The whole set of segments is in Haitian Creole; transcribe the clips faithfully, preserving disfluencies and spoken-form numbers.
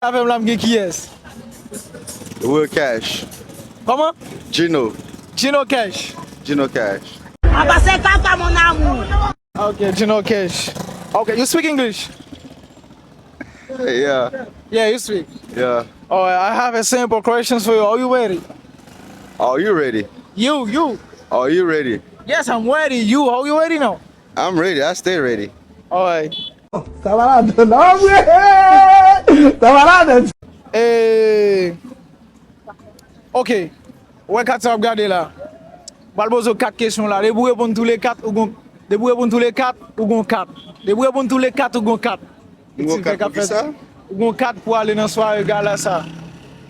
Avè m la, m gen kiyès? Real Cash. Kòman? Gino. Gino Cash. Gino Cash. Apa se kaka, mon amour. Ok, Gino Cash. Ok, you speak English? Yeah. Yeah, you speak. Yeah. Alright, I have a simple questions for you. Are you ready? Are you ready? You, you. Are you ready? Yes, I'm ready. You, are you ready now? I'm ready. I stay ready. Alright. Sa malad non, vre. Sa malad. Eh, ok. Ou wè kat sa w ap gade la. M pral poze w kat kesyon la. Depi w reponn tou le kat, ou gon. Depi w reponn tou le kat, ou gon kat. Depi w reponn tou le kat, ou gon kat. M gon kat pou kisa? Ou gon kat pou ale nan sware gala sa.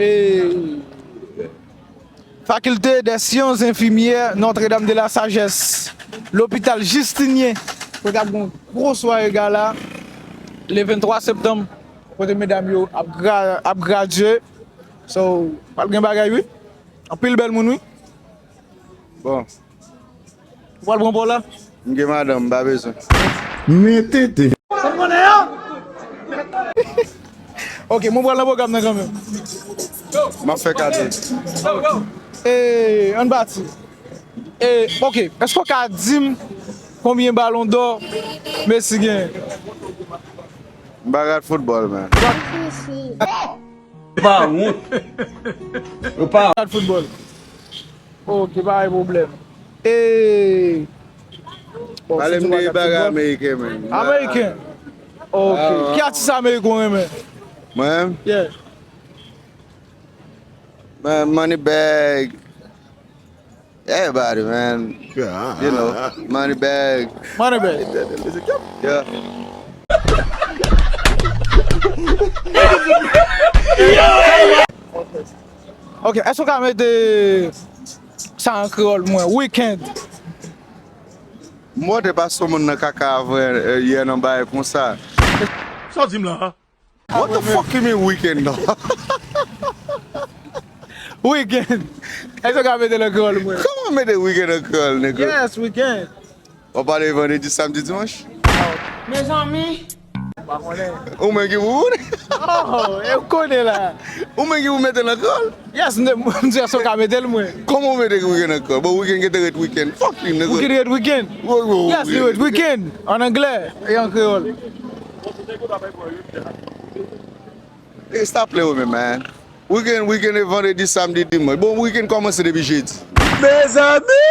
E, Faculté des Sciences Infirmières Notre-Dame de la Sagesse, lopital Jistinyen, kote ap gon gwo sware gala le venntwa septanm, kote medam yo ap, gra, ap gradye. So, pral gen bagay wi. Anpil bèl moun wi. Bon. Ou pral pran pa w la? M gen madanm, m pa bezwen. Men tete. Ok, mwen pral nan pwogram nan kanmenm. M ap fè kado. E, ann pati. E, ok, èske w ka di m konbyen balon dò Messi genyen? M pa gad foutbòl, man. Ou pa wont. Ou pa. Gad foutbòl. Ok, pa gen pwoblèm. E. Bon, Pale si m w pa de gad bagay foutbòl. ameriken, man. Ameriken. Ok. Ah. Ki atis ameriken w renmen? Mwen, Yeah. man, Moneybag. Everybody, man. You know, Moneybag. Moneybag. Yeah. Ok, èske w ka mete sa an kreyòl mwen? Weekend. Mwen te pase yon moun nan kaka avan, eh, yè nan bagay konsa. Sa w di m la? What the fuck you mean weekend, dog? Weekend. Èske w ka mete l an kreyòl mwen? Kòman mete weekend an kreyòl, nègre? Yes, weekend. W ap pale vandredi, samdi, dimanch? Mezanmi. Pa konnen. Ou menm ki pou konnen? Oh, e w konnen la. Ou menm ki pou mete l an kreyòl? Yes, m di èske w ka mete l mwen. Kòman w mete weekend an kreyòl? Bon, weekend gen te ret weekend. Fuck you, nègre. Weekend ret weekend. Wo, wo, Yes, li ret weekend. An anglè e an kreyòl. Hey, stop play with me, man. Weekend, weekend e vandredi, samdi, dimanch. Bon, weekend kòmanse depi jedi. Mezanmi!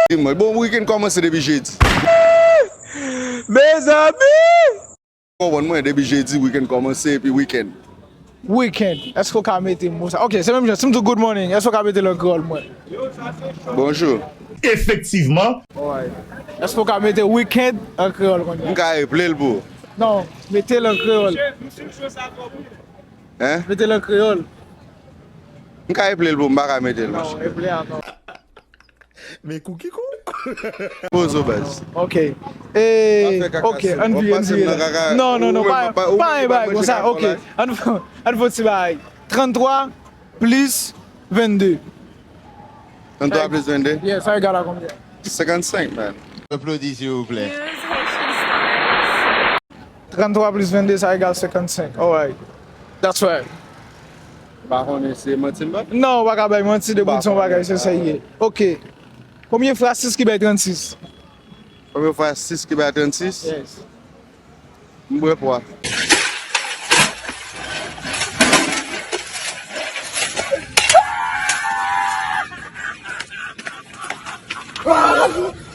Dimanch. Bon, weekend kòmanse depi jedi. Mezanmi! Konprann mwen, depi jedi, weekend kòmanse, epi weekend. Weekend. Èske w ka mete mo sa? Ok, se menm jan. Si m di w good morning, èske w ka mete l an kreyòl mwen? Bonjou. Efektivman. Alright. Èske w ka mete weekend an kreyòl kounye a? M ka reple l pou ou. Non, mete l an kreyòl. Hein? Mete l an kreyòl. M ka reple l pou ou, m pa ka mete l, monchè. Non, reple a non. Men kou ki kou. Pozo baz. Ok. E, ok, ann vire, ann vire la. Non, non, non, pa, pa yon bagay konsa, ok. Ann, ann fè yon ti bagay. Tranntwa plis vennde. Tranntwa plis vennde? Yeah, sa egal a konbyen? Senkannsenk, man. Aplodi, silvouplè. Tranntwa plis vennde, sa egal senkannsenk. Alright. That's right. M pa konnen se manti m pa. Non, ou pa ka bay manti, depi w di yon bagay se serye. Ok. Konbyen fwa sis ki bay trannsis? Konbyen fwa sis ki bay trannsis? Yes. M bwè pwa.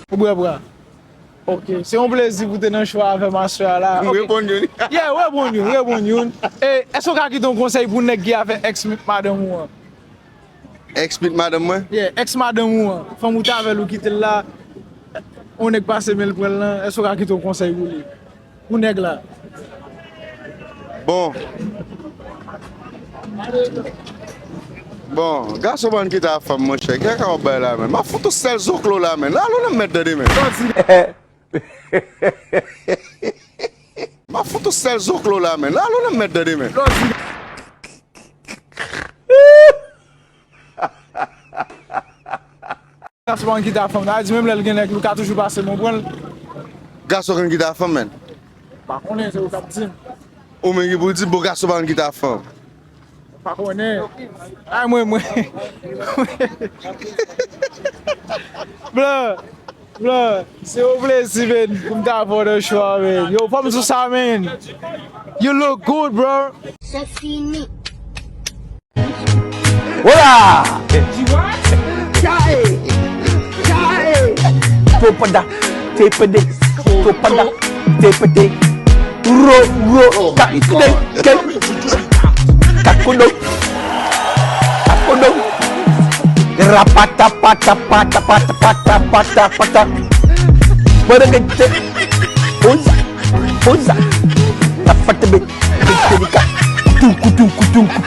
Ou bwè pwa. Ok. Se yon plezi pou te nan show avè m aswè a la. M reponn youn. Yeah, reponn youn, reponn youn. E, èske w ka kite yon konsèy pou nèg ki avè ex madanm ou an? Ex madanm mwen? Yeah, ex madanm ou an. Fanm ou t avè l ou kite l la. Yon nèg pase men l pran l lan. Èske w ka kite yon konsèy pou li? Pou nèg la. Bon. Bon, gason pa kite a fanm, monchè. Kaka w ap bay la, men. M ap fout ou sèl zoklo la, men. Al ou nan mèd tande, men. M ap fout ou sèl zoklo la, men. Al ou nan mèd tande, men. Gason pa kite a fanm. Sa di menm lè l gen nèg, li ka toujou pase men w pran l. Gason konn kite a fanm, men. Pa konnen, se ou k ap di m. Ou menm ki pou di, bon gason pa konn kite a fanm. Pa konnen. Ay, mwen, mwen. Blan, blan, se yon plezi, men, pou m ta avè w nan show a, men. Yo, fò m sou sa, men. You look good, bro. Se fini. Hola! Chae! Chae! Topada, tepede, topada, tepede. Ro, ro, ka, ke, ke. Kakodo. Kakodo. Rapata, pata, pata, pata, pata, pata, pata. Mwen, mwen, mwen. Oza, oza. Rapata, be. Kutunka, kutunka, kutunka.